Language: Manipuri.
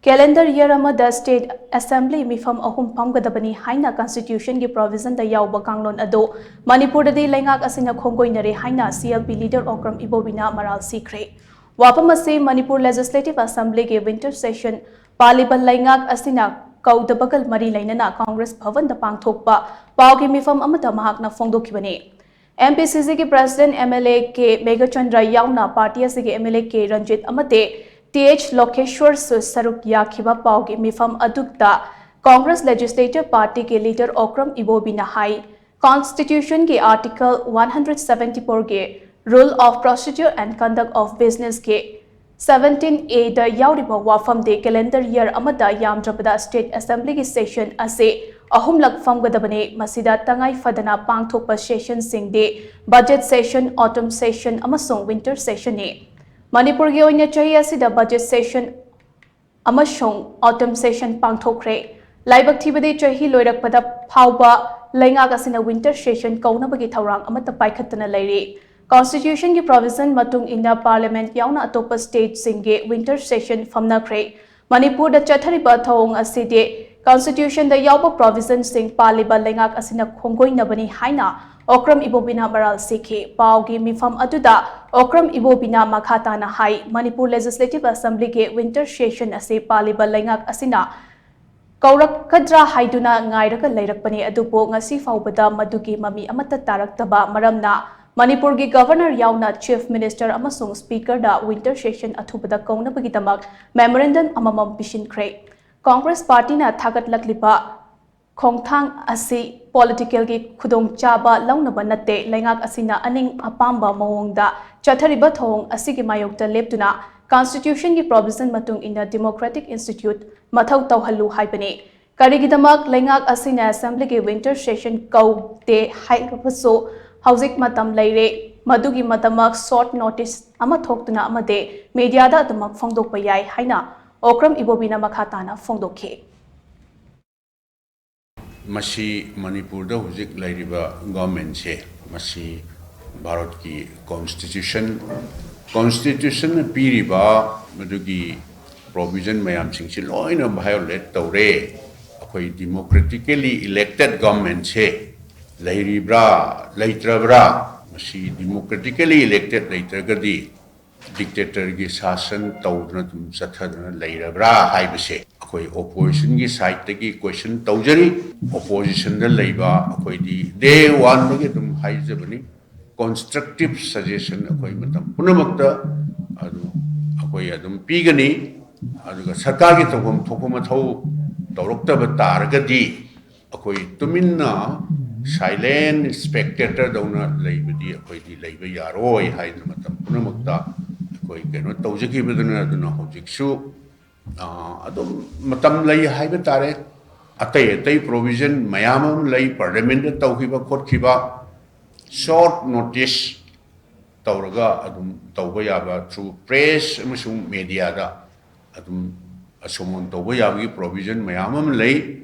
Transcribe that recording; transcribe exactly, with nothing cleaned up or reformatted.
Calendar year ꯑꯃꯗ state assembly ꯃꯤꯐꯝ ꯑꯍꯨꯝ ꯐꯝꯒꯗꯕꯅꯤ ꯍꯥꯏꯅ constitutionꯒꯤ provisionꯗ ꯌꯥꯎꯕ ꯀꯥꯡꯂꯣꯟ ꯑꯗꯨ ꯃꯅꯤꯄꯨꯔꯗꯗꯤ ꯂꯩꯉꯥꯛ ꯑꯁꯤꯅ ꯈꯣꯡꯒꯣꯏꯅꯔꯦ ꯍꯥꯏꯅ C L P leader Okram ꯏꯕꯣꯕꯤꯅ ꯃꯔꯥꯜ ꯁꯤꯈ꯭ꯔꯦ꯫ ꯋꯥꯐꯝ ꯑꯁꯤ ꯃꯅꯤꯄꯨꯔ Legislative Assemblyꯒꯤ winter session ꯄꯥꯜꯂꯤꯕ ꯂꯩꯉꯥꯛ ꯑꯁꯤꯅ ꯀꯧꯗꯕꯒ ꯃꯔꯤ ꯂꯩꯅꯅ Congress ꯚꯕꯟꯗ ꯄꯥꯡꯊꯣꯛꯄ ꯄꯥꯎꯒꯤ ꯃꯤꯐꯝ ꯑꯃꯗ ꯃꯍꯥꯛꯅ ꯐꯣꯡꯗꯣꯛꯈꯤꯕꯅꯤ꯫ M P C Cꯒꯤ president M L A K Meghachandra ꯌꯥꯎꯅ party ꯑꯁꯤꯒꯤ M L A K Ranjit ꯑꯃꯗꯤ T H ꯂꯣꯀꯦꯁ꯭ꯋꯔꯁꯨ ꯁꯔꯨꯛ ꯌꯥꯈꯤꯕ ꯄꯥꯎꯒꯤ ꯃꯤꯐꯝ ꯑꯗꯨꯗ Congress Legislative Partyꯒꯤ leader Okram ꯏꯕꯣꯕꯤꯅ high, constitutionꯒꯤ article one hundred seventy fourꯒꯤ Rule of Procedure and Conduct of Businessꯀꯤ seventeen Aꯗ ꯌꯥꯎꯔꯤꯕ ꯋꯥꯐꯝꯗꯤ calendar year ꯑꯃꯗ ꯌꯥꯝꯗ꯭ꯔꯕꯗ state assemblyꯒꯤ session ꯑꯁꯤ ꯑꯍꯨꯝꯂꯛ ꯐꯝꯒꯗꯕꯅꯤ꯫ ꯃꯁꯤꯗ ꯇꯉꯥꯏ ꯐꯗꯅ ꯄꯥꯡꯊꯣꯛꯄ sessionꯁꯤꯡꯗꯤ budget session, autumn session ꯑꯃꯁꯨꯡ winter sessionꯅꯤ꯫ ꯃꯅꯤꯄꯨꯔꯒꯤ ꯑꯣꯏꯅ ꯆꯍꯤ ꯑꯁꯤꯗ budget session ꯑꯃꯁꯨꯡ autumn session ꯄꯥꯡꯊꯣꯛꯈ꯭ꯔꯦ꯫ ꯂꯥꯏꯕꯛ ꯊꯤꯕꯗꯤ ꯆꯍꯤ ꯂꯣꯏꯔꯛꯄꯗ ꯐꯥꯎꯕ ꯂꯩꯉꯥꯛ ꯑꯁꯤꯅ winter session ꯀꯧꯅꯕꯒꯤ ꯊꯧꯔꯥꯡ ꯑꯃꯠꯇ ꯄꯥꯏꯈꯠꯇꯅ ꯂꯩꯔꯤ꯫ Constitutionꯒꯤ provision ꯃꯇꯨꯡ ꯏꯟꯅ parliament ꯌꯥꯎꯅ ꯑꯇꯣꯞꯄ stateꯁꯤꯡꯒꯤ winter session ꯐꯝꯅꯈ꯭ꯔꯦ꯫ ꯃꯅꯤꯄꯨꯔꯗ ꯆꯠꯊꯔꯤꯕ ꯊꯧꯑꯣꯡ ꯑꯁꯤꯗꯤ constitutionꯗ ꯌꯥꯎꯕ provisionꯁꯤꯡ ꯄꯥꯜꯂꯤꯕ ꯂꯩꯉꯥꯛ ꯑꯁꯤꯅ ꯈꯣꯡꯒꯣꯏꯅꯕꯅꯤ ꯍꯥꯏꯅ ꯑꯣꯀ꯭ꯔꯝ ꯏꯕꯣꯕꯤꯅ ꯃꯔꯥꯜ ꯁꯤꯈꯤ꯫ ꯄꯥꯎꯒꯤ ꯃꯤꯐꯝ ꯑꯗꯨꯗ ꯑꯣꯀ꯭ꯔꯝ ꯏꯕꯣꯕꯤꯅ ꯃꯈꯥ ꯇꯥꯅ ꯍꯥꯏ, ꯃꯅꯤꯄꯨꯔ Legislative Assemblyꯒꯤ winter session ꯑꯁꯤ ꯄꯥꯜꯂꯤꯕ ꯂꯩꯉꯥꯛ ꯑꯁꯤꯅ ꯀꯧꯔꯛꯀꯗ꯭ꯔꯥ ꯍꯥꯏꯗꯨꯅ ꯉꯥꯏꯔꯒ ꯂꯩꯔꯛꯄꯅꯤ, ꯑꯗꯨꯕꯨ ꯉꯁꯤ ꯐꯥꯎꯕꯗ ꯃꯗꯨꯒꯤ ꯃꯃꯤ ꯑꯃꯠꯇ ꯇꯥꯔꯛꯇꯕ ꯃꯔꯝꯅ ꯃꯅꯤꯄꯨꯔꯒꯤ governor ꯌꯥꯎꯅ chief minister ꯑꯃꯁꯨꯡ speakerꯗ winter session ꯑꯊꯨꯕꯗ ꯀꯧꯅꯕꯒꯤꯗꯃꯛ memorandum ꯑꯃꯃꯝ ꯄꯤꯁꯤꯟꯈ꯭ꯔꯦ꯫ Congress partyꯅ ꯊꯥꯒꯠꯂꯛꯂꯤꯕ ꯈꯣꯡꯊꯥꯡ ꯑꯁꯤ politicalꯒꯤ ꯈꯨꯗꯣꯡꯆꯥꯕ ꯂꯧꯅꯕ ꯅꯠꯇꯦ꯫ ꯂꯩꯉꯥꯛ ꯑꯁꯤꯅ ꯑꯅꯤꯡ ꯑꯄꯥꯝꯕ ꯃꯑꯣꯡꯗ ꯆꯠꯊꯔꯤꯕ ꯊꯧꯑꯣꯡ ꯑꯁꯤꯒꯤ ꯃꯥꯌꯣꯛꯇ ꯂꯦꯞꯇꯨꯅ constitutionꯒꯤ provision ꯃꯇꯨꯡ ꯏꯟꯅ democratic institute ꯃꯊꯧ ꯇꯧꯍꯜꯂꯨ ꯍꯥꯏꯕꯅꯤ꯫ ꯀꯔꯤꯒꯤꯗꯃꯛ ꯂꯩꯉꯥꯛ ꯑꯁꯤꯅ assemblyꯒꯤ winter session ꯀꯧꯗꯦ ꯍꯥꯏꯔꯕꯁꯨ ꯍꯧꯖꯤꯛ ꯃꯇꯝ ꯂꯩꯔꯦ꯫ ꯃꯗꯨꯒꯤ ꯃꯇꯝꯃꯛ short notice ꯑꯃ ꯊꯣꯛꯇꯨꯅ ꯑꯃꯗꯤ mediaꯗ ꯑꯗꯨꯃꯛ ꯐꯣꯡꯗꯣꯛꯄ ꯌꯥꯏ ꯍꯥꯏꯅ ꯑꯣꯀ꯭ꯔꯝ ꯏꯕꯣꯕꯤꯅ ꯃꯈꯥ ꯇꯥꯅ ꯐꯣꯡꯗꯣꯛꯈꯤ꯫ ꯃꯁꯤ ꯃꯅꯤꯄꯨꯔꯗ ꯍꯧꯖꯤꯛ ꯂꯩꯔꯤꯕ governmentꯁꯦ, ꯃꯁꯤ ꯚꯥꯔꯠꯀꯤ constitution, constitutionꯅ ꯄꯤꯔꯤꯕ ꯃꯗꯨꯒꯤ ꯄ꯭ꯔꯣꯕꯤꯖꯟ ꯃꯌꯥꯝꯁꯤꯡꯁꯤ ꯂꯣꯏꯅ ꯚꯥꯏꯑꯣꯂꯦꯠ ꯇꯧꯔꯦ꯫ ꯑꯩꯈꯣꯏ ꯗꯤꯃꯣꯀ꯭ꯔꯦꯇꯤꯀꯦꯂꯤ ꯏꯂꯦꯛꯇꯦꯠ ꯒꯚꯔꯟꯃꯦꯟꯁꯦ ꯂꯩꯔꯤꯕ꯭ꯔꯥ, ꯂꯩꯇ꯭ꯔꯕ꯭ꯔꯥ? ꯃꯁꯤ ꯗꯤꯃꯣꯀ꯭ꯔꯦꯇꯤꯀꯦꯂꯤ ꯏꯂꯦꯛꯇꯦꯠ ꯂꯩꯇ꯭ꯔꯒꯗꯤ ꯗꯤꯛꯇꯦꯇꯔꯒꯤ ꯁꯥꯁꯟ ꯇꯧꯗꯨꯅ ꯑꯗꯨꯝ ꯆꯠꯊꯗꯨꯅ ꯂꯩꯔꯕ꯭ꯔꯥ ꯍꯥꯏꯕꯁꯦ ꯑꯩꯈꯣꯏ ꯑꯣꯄꯣꯖꯤꯁꯟꯒꯤ ꯁꯥꯏꯠꯇꯒꯤ ꯀꯣꯏꯁꯟ ꯇꯧꯖꯔꯤ꯫ ꯑꯣꯄꯣꯖꯤꯁꯟꯗ ꯂꯩꯕ ꯑꯩꯈꯣꯏꯗꯤ ꯗꯦ ꯋꯥꯟꯗꯒꯤ ꯑꯗꯨꯝ ꯍꯥꯏꯖꯕꯅꯤ, ꯀꯣꯟꯁꯇ꯭ꯔꯛꯇꯤꯞ ꯁꯖꯦꯁꯟ ꯑꯩꯈꯣꯏ ꯃꯇꯝ ꯄꯨꯝꯅꯃꯛꯇ ꯑꯗꯨ ꯑꯩꯈꯣꯏ ꯑꯗꯨꯝ ꯄꯤꯒꯅꯤ꯫ ꯑꯗꯨꯒ ꯁꯔꯀꯥꯔꯒꯤ ꯇꯧꯐꯝ ꯊꯣꯛꯄ ꯃꯊꯧ ꯇꯧꯔꯛꯇꯕ ꯇꯥꯔꯒꯗꯤ ꯑꯩꯈꯣꯏ ꯇꯨꯃꯤꯟꯅ ꯁꯥꯏꯂꯦꯟ ꯁ꯭ꯄꯦꯛꯇꯦꯇꯔꯗꯧꯅ ꯂꯩꯕꯗꯤ ꯑꯩꯈꯣꯏꯗꯤ ꯂꯩꯕ ꯌꯥꯔꯣꯏ ꯍꯥꯏꯗꯅ ꯃꯇꯝ ꯄꯨꯝꯅꯃꯛꯇ ꯑꯩꯈꯣꯏ ꯀꯩꯅꯣ ꯇꯧꯖꯈꯤꯕꯗꯨꯅ꯫ ꯑꯗꯨꯅ ꯍꯧꯖꯤꯛꯁꯨ ꯑꯗꯨꯝ ꯃꯇꯝ ꯂꯩ ꯍꯥꯏꯕ ꯇꯥꯔꯦ꯫ ꯑꯇꯩ ꯑꯇꯩ ꯄ꯭ꯔꯣꯕꯤꯖꯟ ꯃꯌꯥꯝ ꯑꯃ ꯂꯩ, ꯄꯥꯔꯂꯤꯌꯥꯃꯦꯟꯗ ꯇꯧꯈꯤꯕ ꯈꯣꯠꯈꯤꯕ, ꯁꯣꯔꯠ ꯅꯣꯇꯤꯁ ꯇꯧꯔꯒ ꯑꯗꯨꯝ ꯇꯧꯕ ꯌꯥꯕ, ꯊ꯭ꯔꯨ ꯄ꯭ꯔꯦꯁ ꯑꯃꯁꯨꯡ ꯃꯦꯗꯤꯌꯥꯗ ꯑꯗꯨꯝ ꯑꯁꯣꯃꯣꯟ ꯇꯧꯕ ꯌꯥꯕꯒꯤ ꯄ꯭ꯔꯣꯕꯤꯖꯟ ꯃꯌꯥꯝ ꯑꯃ ꯂꯩ꯫